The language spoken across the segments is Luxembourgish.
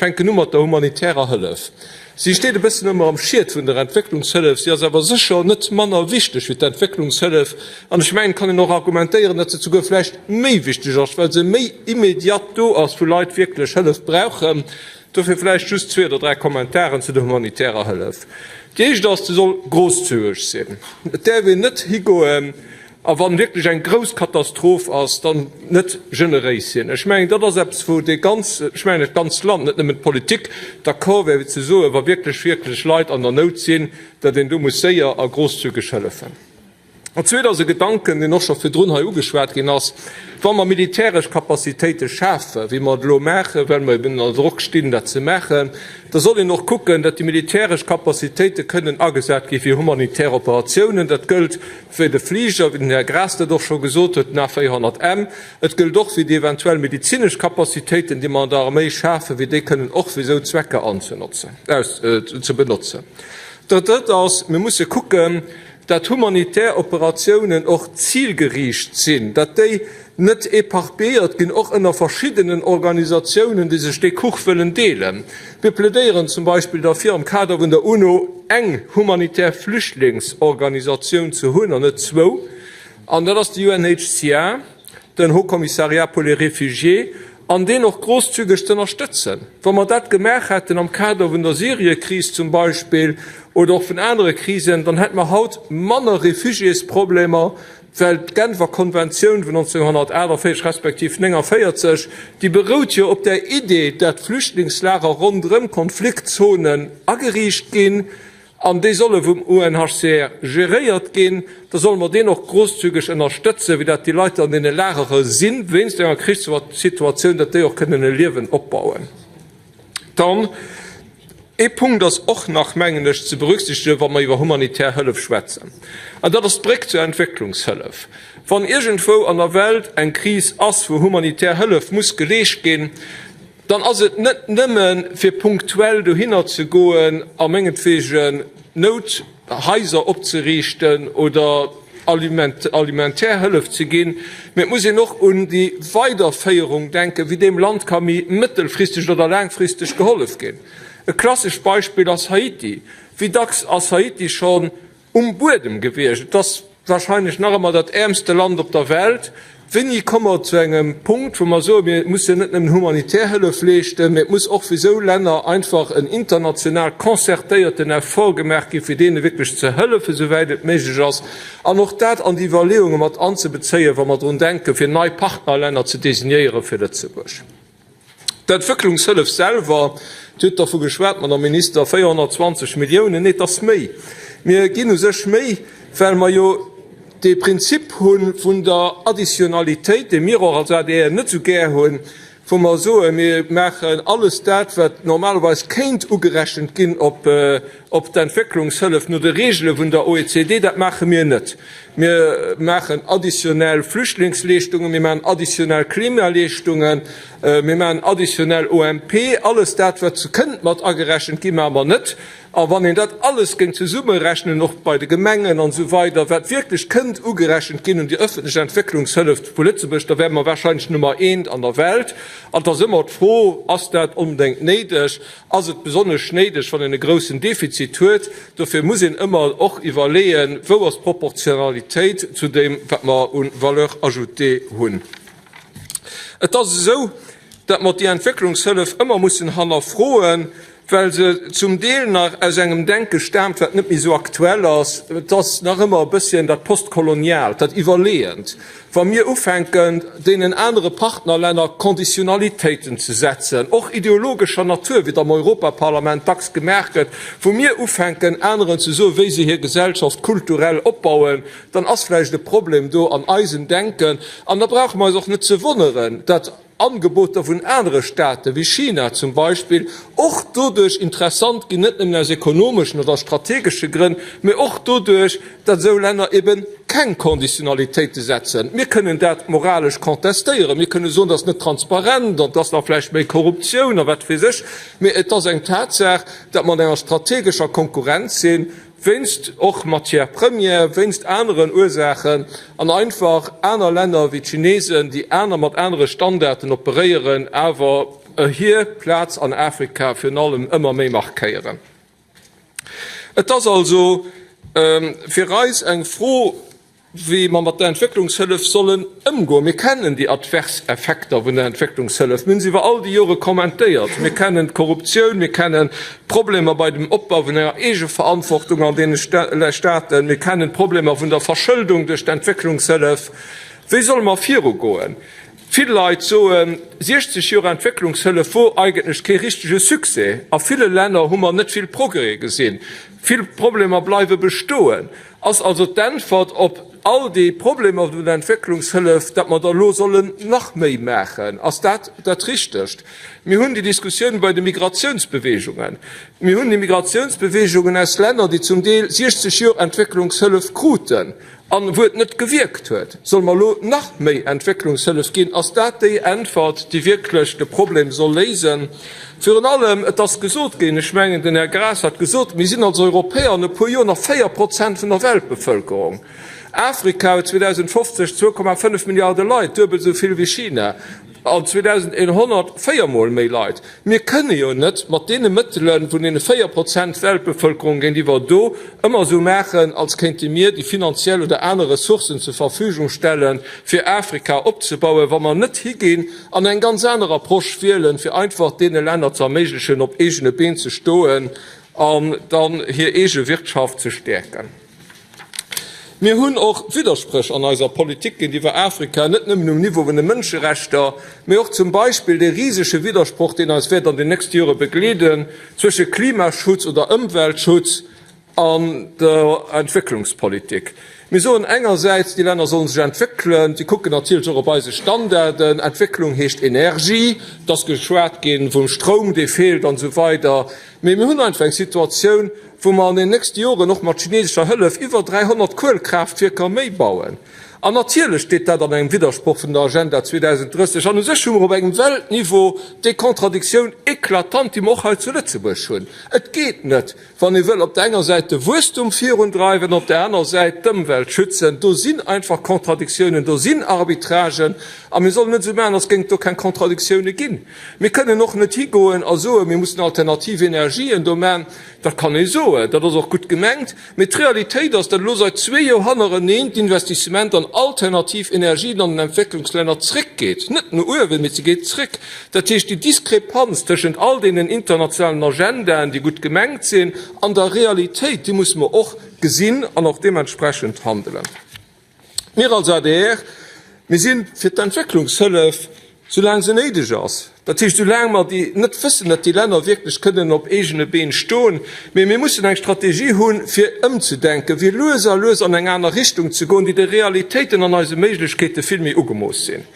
fänken u mat der humanitärer Hëllef. Si steet e bëssen ëmmer am Schiet vun der Entwécklungshëllef. Si ass awer sécher net manner wichteg wéi d'Entwécklungshëllef. An ech mengen, et kann een och argumentéieren, datt se souguer vläicht méi wichteg ass, well se méi immediat do ass, wou Leit wierklech Hëllef brauchen. Dofir vläicht just zwee oder dräi Kommentaren zu der humanitärer Hëllef. Déi éischt ass, Se soll grosszügeg sinn. Et däerf een net higoen a wann wierklech eng grouss Katastroph ass, dann net generéis sinn. Ech mengen, dat ass eppes, wou dee ganz, ech mengen dat ganzt Land, net nëmmen d'Politik, d'accord wär, wéi ze soen, wa wierklech, wierklech Leit an der Nout sinn, datt een do muss séier a grosszügeg hëllefen. An zweet ass e Gedanken, deen och scho virdrun hei ugeschwat ginn ass, Wa mer militäresch Capacitéite schafen, wéi mer et elo maachen, well mer eben ënner Drock stinn, dat ze maachen, da soll een och kucken, datt déi militäresch Capacitéite kënnen agesat gi fir humanitär Operatiounen. Dat gëllt fir de Fliger, wéi den Här Graas dat och scho gesot huet, den A400M. Et gëllt och fir déi eventuell medezinesch Capacitéiten, déi mer an der Arméi schafen, fir déi kënnen och fir esou Zwecker anzenotzen, aus, ze benotzen. Dat Drëtt ass, Mir musse kucken, dat humanitär Operatiounen och zilgeriicht sinn, dat déi net éparpilléiert ginn, och ënner verschiddenen Organisatiounen, déi sech dee Kuch wëllen deelen. Mir plädéieren zum Beispill derfir, am Kader vun der UNO eng humanitär Flüchtlingsorganisatioun ze hunn an net zwou, an dat ass de UNHCR, den Haut Commissariat pour les réfugiés, an deen och grosszügeg z'ënnerstëtzen. Wa mer dat gemaach hätten am Kader vun der Syriekris zum Beispill oder och vun anere Krisen, dann hätte mer haut manner Réfugiésproblemer, well d'Genfer Konventioun vun 1948 respektiv 49, déi berout jo op der Idee, dat Flüchtlingslager ronderëm Konfliktzonen ageriicht ginn, An déi solle vum UNHCR geréiert ginn. Da solle mer deen och grosszügeg ënnerstëtzen, wéi dat déi Leit, déi an deene Lagere sinn, wéinst enger Krichssituatioun, datt déi och kënnen e Liewen opbauen. Dann ee Punkt ass och nach, mengen ech, ze berücksichtegen, wa mer iwwer humanitär Hëllef schwätzen, an dat ass d'Bréck zur Entwécklungshëllef. Wann iergendwou an der Welt eng Kris ass, wou humanitär Hëllef muss geleescht ginn, dann ass et net nëmme fir punktuell dohinner ze goen a mengetwegen Nouthaiser opzeriichten oder alimentaire Hëllef ze ginn, mä et muss een och un déi Weiderféierung denken, wéi deem Land ka méi mëttelfristeg oder laangfristeg gehollef ginn. E klassescht Beispill ass Haiti. Wéi dacks ass Haiti schonn Um Buedem gewiescht. Et ass wahrscheinlech nach ëmmer dat äermste Land op der Welt. Wéini komme mer zu engem Punkt, wou mer soen, mir mussen net nëmmen humanitär Hëllef leeschten, mee et muss och fir esou Länner einfach en international concertéierten Effort gemaach ginn, fir deene wierklech ze hëllefen, souwäit et méiglech ass, an och dat an déi Iwwerleeunge mat anzebezéien, wa mer drun denken, fir nei Partnerlänner ze designéiere fir Lëtzebuerg. D'Entwécklungshëllef selwer, Dir hutt dervu geschwat, Madame Minister, 420 Milliounen, nee, et ass méi. Mir ginn u sech méi, well mer jo dee Prinzip hu vun der Additionalitéit, dee mir och als adr net esou gär hunn, wou mer soen, mir maachen alles dat, wat normalerweis kéint ugerechent ginn op d'Entwécklungshëllef no de Regele vun der OECD, dat maache mir net. Mir maachen additionnel Flüchtlingsleeschtungen, mir maachen additionnel Klimaleeschtungen, mir maachen additionnel OMP, alles dat, wat kënnt mat agerechent ginn, maache mer net. A wann een dat alles géing zesummerechnen, och bei de Gemengen an esou weider, wat wierklech kënnt ugerechent ginn un déi öffentlech Entwécklungshëllef vu Lëtzebuerg, da wäre mer wahrscheinlech Nummer eent an der Welt. An et ass ëmmer d'Fro, Ass dat onbedéngt néideg? Ass et besonnesch néideg, wann een e groussen Defizit huet? Dofir muss een ëmmer och iwwerleeën, Wou ass d'Proportionalitéit zu deem, wat mer u Valeur ajoutée hunn? Et ass esou, datt mer déi Entwécklungshëllef ëmmer mussen hannerfroen, well se zum Deel nach aus engem Denke staamt, wat net méi esou aktuell ass. Et ass nach ëmmer e bësschen dat Postkoloniaalt, dat Iwwerleeënt. Wa mir ufänken, deenen anere Partnerlänner Conditionalitéiten ze setzen, och ideologescher Natur, wéi et am Europaparlament dacks gemaach gëtt, wou mir ufänken, aneren ze soen, wéi se hir Gesellschaft kulturell opbauen, dann ass vläicht e Problem do an eisem Denken. An da brauche mer eis och net ze wonneren, datt Angeboter vun anere Staaten, wéi China zum Beispill, och doduerch interessant ginn, net nëmmen aus ekonomeschen oder strategesche Grënn, mee och doduerch, datt esou Länner ebe keng Conditionalitéite setzen. Mir kënnen dat moralesch contestéieren, mir kënne soen, dat ass net transparent an et ass nach vläicht méi Korruptioun a wat weess ech, mee et ass eng Tatsaach, datt mer an enger strategescher Konkurrenz sinn, wéinst och Matières premières, wéinst aneren Ursaachen, an einfach aner Länner wéi d'Chinesen, déi aner mat anere Standarden operéieren, awer. hir Plaz an Afrika virun allem ëmmer méi markéieren. Et ass also fir eis eng Fro, wéi mer mat der Entwécklungshëllef sollen ëmgoen. Mir kennen déi advers Effekter vun der Entwécklungshëllef, mir hunn se iwwer all déi Jore kommentéiert. Mir kennen d'Korruptioun, mir kennen d'Problemer bei dem Opbau vun enger Eegeverantwortung an deene Staaten, mir kennen d'Problemer vun der Verschëldung duerch d'Entwécklungshëllef. Wéi solle mer virugoen? Vill Leit soen, 60 Joer Entwécklungshëllef wor eigentlech kee richtege Succès. A ville Länner hu mer net vill Progrès gesinn. Vill Problemer bleiwe bestoen. Ass also d'Äntwert op all déi Problemer vun der Entwécklungshëllef, datt mer der elo sollen nach méi maachen? Ass dat dat Richtegt? Mir hunn déi Diskussioun bei de Migratiounsbeweegungen. Mir hunn déi Migratiounsbeweegungen aus Länner, déi zum Deel 60 Joer Entwécklungshëllef kruten. An wou et net gewierkt huet, solle mer elo nach méi Entwécklungshëllef ginn? Ass dat déi Äntwert, déi wierklech de Problem soll léisen? Virun allem, et ass gesot ginn, ech mengen, den Här Graas hat gesot, mir sinn als Europäer an e puer Joer nach 4 Prozent vun der Weltbevölkerung. Afrika huet 2050 2,5 Milliarde Leit, duebel esou vill wéi China. An 2100 véiermol méi Leit. Mir kënne jo net mat deene Mëttele vun deene 4 Prozent Weltbevölkerung géintiwwer do ëmmer esou maachen, als kéinte mir déi finanziell oder aner Ressourcen zur Verfügung stellen, fir Afrika opzebauen, wa mer net higinn an eng ganz aner Approche wielen, fir einfach deene Länner ze erméiglechen, op eegene Been ze stoen an dann hir eege Wirtschaft ze stäerken. Mir hunn och Widderspréch an eiser Politik géintiwwer Afrika, net nëmmen um Niveau vun de Mënscherechter, mee och zum Beispill dee risege Widdersproch, deen eis wäert an den nächste Jore begleeden, zwësche Klimaschutz oder Ëmweltschutz an der Entwécklungspolitik. Mir soen engersäits, déi Länner sollen sech entwéckelen, si kucken natierlech och op eise Standarden. Entwécklung heescht Energie, et ass geschwat gi vum Stroum, dee feelt an esou weider. Mee mir hunn einfach eng Situatioun, wou mer an den nächste Joren och mat chinesescher Hëllef iwwer 300 Kuelkraaftwierker méi bauen. An natierlech steet dat an engem Widdersproch vun der Agenda 2030. An u sech hu mer op engem Weltniveau déi Contradictioun éclatante, déi mer och hei zu Lëtzebuerg hunn. Et geet net, wann ee wëll op der enger Säit de Wuesstum virundreiwen an op der aner Säit d'Ëmwelt schützen. Do sinn einfach Contradictiounen, do sinn Arbitragen. A mir sollen net esou maachen, als géing et do keng Contradictioune ginn. Mir kënnen och net higoen a soen, mir mussen alternativ Energien do maachen. Dat kann ee soen, dat ass och gutt gemengt, mee d'Realitéit ass, datt elo seit zwee Joer hannereneen d'Investissement an alternativ Energien an den Entwécklungslänner zréckgeet, net no uewen, mee se geet zréck. Dat heescht, déi Diskrepanz tëschent all deenen internationalen Agendaen, déi gutt gemengt sinn, an der Realitéit, déi musse mer och gesinn an och deementsprechend handelen. Mir als adr, mir si fir d'Entwécklungshëllef, soulaang se néideg ass, dat heescht, soulaang mer déi net wëssen, datt déi Länner wierklech kënnen op eegene Been stoen. Mee mir mussen eng Strategie hunn, fir ëmzedenken, fir lues a lues an eng aner Richtung ze goen, déi de Realitéiten an eise Méiglechkeete vill méi ugemooss sinn.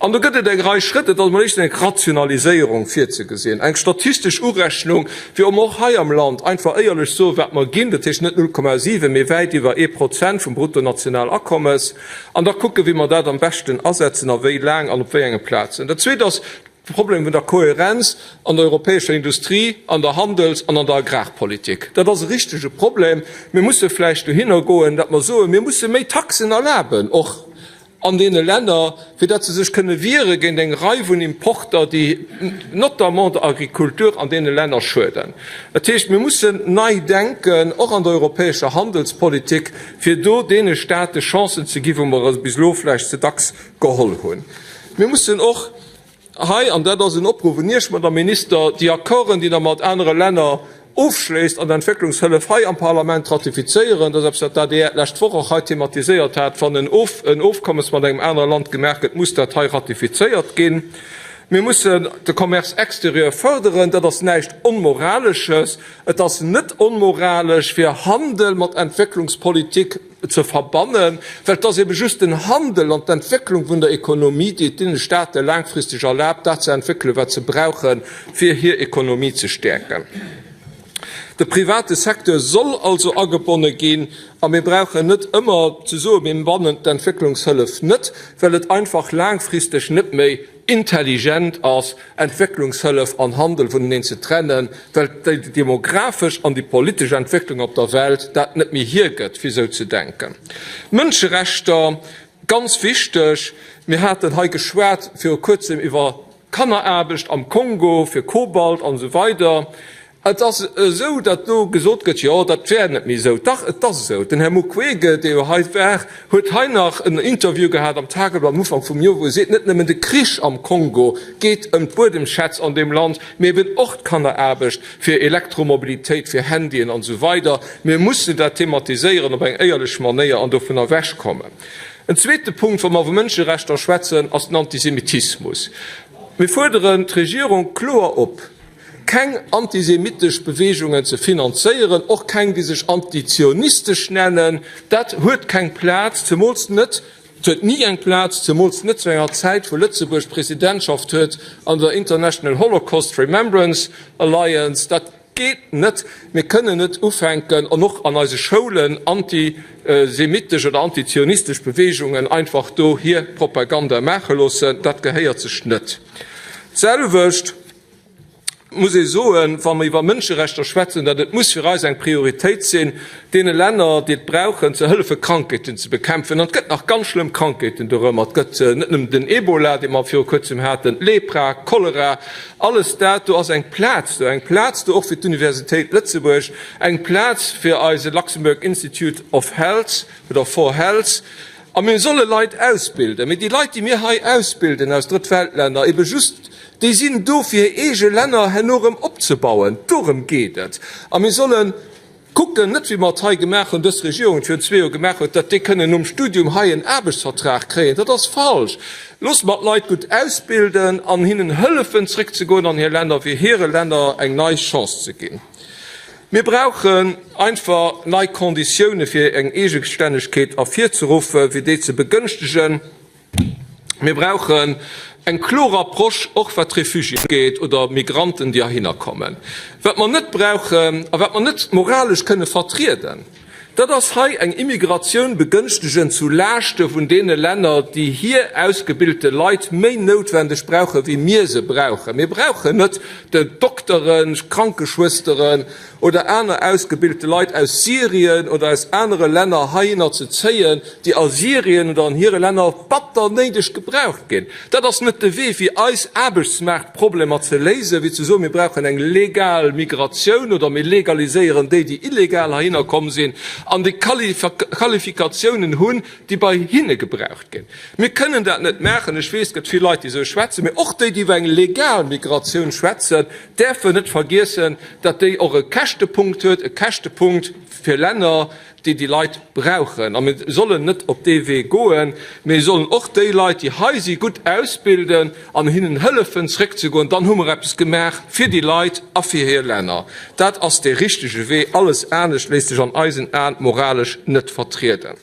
An do gëtt et eng Rei Schrëtt. Et ass emol éischtens eng Rationaliséierung virzegesinn, eng statistesch Urechnung, fir om och hei am Land einfach éierlech soen, wat mer ginn, dat heescht net 0,7, mee wäit iwwer ee Prozent vum Bruttonationalakommes, an da kucken, wéi mer dat am beschten asetzen a wéi laang an op wéi enge Plazen. Dat Zweet ass de Problem vun der Kohärenz an der europäescher Industrie, an der Handels an an der Agrarpolitik. Dat ass e richtege Problem. Mir musse vläicht dohinner goen, datt mer soen, mir musse méi Taxen erlaben, och an deene Länner, fir datt se sech kënne wiere géint eng Rei vun Importer, déi notamment der Agrikultur an deene Länner schueden. Dat heescht, mir mussen nei denken, och an der europäescher Handelspolitik, fir do deene State Chancen ze ginn, wou mer se bis elo vläicht ze dacks geholl hunn. Mir mussen och hei, an dat ass en Opruff un Iech, Madame Minister, déi Accorden, déi Der mat anere Länner ofschléisst an der Entwécklungshëllef, hei am Parlament ratifizéieren. Dat ass eppes, wat d'ADR d'lescht Woch och hei thematiséiert hat. Wann en Ofkommes mat engem anere Land gemaach gëtt, muss dat hei ratifizéiert ginn. Mir mussen de Commerce extérieur fërderen. Dat ass näischt Onmoralesches. Et ass net onmoralesch, fir Handel mat Entwécklungspolitik ze verbannen, well et ass ebe just den Handel an d'Entwécklung vun der Ekonomie, déi et deene Staate laangfristeg erlaabt, dat ze entwéckelen, wat se brauchen, fir hir Ekonomie ze stäerken. De private Secteur soll also agebonne ginn a mir brauchen net ëmmer ze soen, mir bannen d'Entwécklungshëllef net, well et einfach laangfristeg net méi intelligent ass, Entwécklungshëllef an Handel vuneneen ze trennen, well déi demografesch an déi politesch Entwécklung op der Welt dat net méi hiergëtt, fir esou ze denken. Mënscherechter, ganz wichteg. Mir haten hei geschwat viru Kuerzem iwwer. Kanneraarbecht am Kongo fir Kobalt an esou weider. Et ass esou, datt do gesot gëtt, jo, dat wär net méi esou. Dach, et ass esou. Den Här Mukwege, dee jo hei war, huet hei nach en Interview gehat am Tageblatt am Ufank vum Joer, wou e seet, net nëmmen de Krich am Kongo geet ëm d'Buedemschätz an deem Land, mee eben och d'Kanneraarbecht fir Elektromobilitéit, fir Handyen an esou weider. Mir mussen dat thematiséieren op eng éierlech Manéier an dovun ewechkommen. En zweete Punkt, wa mer vu Mënscherechter schwätzen, ass den Antisemitismus. Mir fuerderen d'Regierung kloer op, keng antisemitesch Beweegungen ze finanzéieren, och keng, déi sech antizionistesch nennen. Dat huet keng Plaz, zemools net, et huet ni eng Plaz, zemools net zu enger Zäit, wou Lëtzebuerg d'Presidentschaft huet an der International Holocaust Remembrance Alliance. Dat geet net. Mir kënnen net ufänken, an och an eise Schoulen antisemitesch oder antizionistesch Beweegungen einfach do hir Propaganda maache loossen. Dat gehéiert sech net. D'selwecht muss ee soen, wa mer iwwer Mënscherechter schwätzen, datt et muss fir eis eng Prioritéit sinn, deene Länner, déi et brauchen, ze hëllefe Krankheeten ze bekämpfen. An et gëtt nach ganz schlëmm Krankheeten dorëmmer. Et gëtt net nëmmen den Ebola, dee mer viru kuerzem haten, Lepra, Cholera, alles dat. Do ass eng Plaz do, eng Plaz do och fir d'Universitéit Lëtzebuerg, eng Plaz fir eise Luxembourg Institute of Health oder for Health. A mir solle Leit ausbilden. Mee déi Leit, déi mir hei ausbilden aus Drëttweltlänner, ebe just, déi sinn do fir hir eege Länner herno erëm opzebauen. Dorëm geet et. A mir solle kucken, net wéi mer et hei gemaach hunn, dës Regierung et virun zwee Joer gemaach huet, datt déi kënnen nom Studium hei en Aarbechtsvertrag kréien. Dat ass falsch. Loosse mer d'Leit gutt ausbilden an hinnen hëllefen zréckzegoen an hir Länner, fir hire Länner eng nei Chance ze ginn. Mir brauchen einfach nei Konditioune fir eng Eegestännegkeet ervirzeruffen, fir déi ze begënschtegen. Mir brauchen eng kloer Approche, och wat d'Refugiéen ugeet oder Migranten, déi heihinner kommen. Wat mer net brauchen a wat mer net moralesch kënne vertrieden, Dat ass hei eng Immigratioun begënschtegen zu Laaschte vun deene Länner, déi hir ausgebilte Leit méi noutwendeg brauche wéi mir se brauchen. Mir brauchen net de Dokteren, Krankeschwësteren oder aner ausgebilte Leit aus Syrien oder aus anere Länner heihinner ze zéien, déi a Syrien oder an hire Länner batter néideg gebraucht ginn. Dat ass net de Wee, fir eis Aarbechtsmaartproblemer ze léisen, wéi ze soen, mir brauchen eng legal Migratioun oder mir legaliséieren déi, déi illegal heihinner komm sinn an déi Qualifikatiounen hunn, déi bei hinne gebraucht ginn. Mir kënnen dat net maachen. Ech weess, et gëtt vill Leit, déi esou schwätzen, mee och déi, déi iwwer eng legal Migratioun schwätzen, däerfen net vergiessen, datt déi och e Käschtepunkt huet, e Käschtepunkt fir Länner, déi déi Leit brauchen. A mir sollen net op dee Wee goen, mee sollen och déi Leit, déi hei si, gutt ausbilden an hinnen hëllefen zréckzegoen. Dann hu mer eppes gemaach fir déi Leit a fir hir Länner. Dat ass dee richtege Wee. Alles anescht léisst sech an eisen Aen moralesch net vertrieden.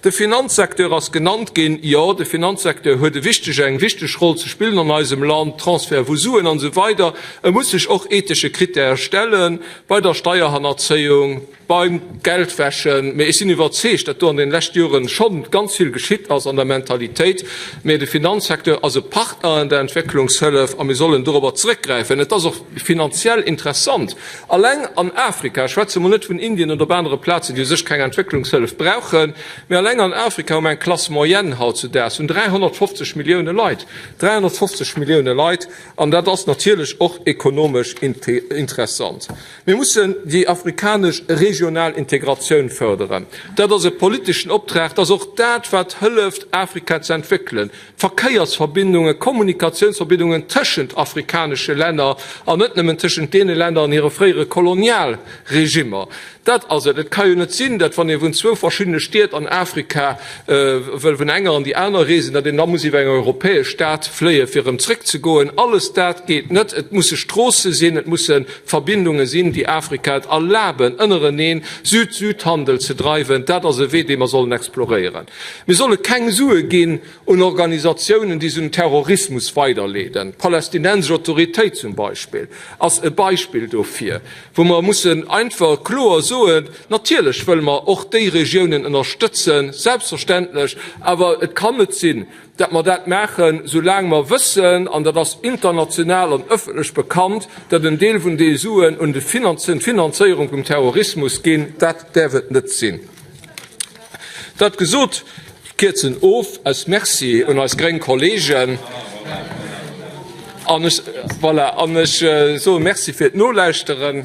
De Finanzsecteur ass genannt ginn. Jo, de Finanzsecteur huet e wichtege, eng wichteg Roll ze spillen an eisem Land, Transfert vu Suen an esou weider. E muss sech och ethesche Krittäre stelle bei der Steierhannerzéiung, beim Geldwäschen, mee ech sinn iwwerzeegt, datt do an den leschte Joren schonn ganz vill geschitt ass an der Mentalitéit, mee de Finanzsecteur ass e Partner an der Entwécklungshëllef a mir sollen dorobber zeréckgräifen. Et ass och finanziell interessant, alleng an Afrika, ech schwätze mol net vun Indien oder op anere Plazen, déi u sech keng Entwécklungshëllef brauchen, mee alleng an Afrika hu mer eng Classe moyenne hautzudaags vun 350 Millioune Leit, 350 Millioune Leit, an dat ass natierlech och ekonomesch interessant. Mir mussen déi afrikanesch regional Integratioun fërderen. Dat ass e politeschen Optrag. Dat ass och dat, wat hëlleft, Afrika ze entwéckelen. Verkéiersverbindungen, Kommunikatiounsverbindungen tëschent afrikanesche Länner an net nëmmen tëschent deene Länner an hire fréiere Kolonialregimmer. Dat ass et. Et ka jo net sinn, datt wann ee vun zwou verschiddene Stied an Afrika wëll vun enger an déi aner reesen, datt een da muss iwwer eng europäesch Stad fléie fir erëm zréckzegoen. Alles dat geet net. Et musse Stroosse sinn, et musse Verbindunge sinn, déi Afrika et erlaben, ënnereneen Süd-Süd-Handel ze dreiwen. Dat ass e Wee, dee mer sollen exploréieren. Mir solle keng Sue ginn un Organisatiounen, déi se un Terrorismus weiderleeden. D'Palästinensesch Autoritéit zum Beispill ass e Beispill dofir, wou mer mussen einfach kloer soen, Natierlech wëlle mer och déi Regiounen ënnerstëtzen, selbstverständlech, awer et kann net sinn, datt mer dat maachen, soulaang mer wëssen, an dat ass international an ëffentlech bekannt, datt en Deel vun deene Suen un d'Finanzéierung vum Terrorismus ginn. Dat däerf et net sinn. Dat gesot, kierzen of aus Merci un eis gréng Kollegen. An ech, voilà, an ech soe Merci fir d'Nolauschteren.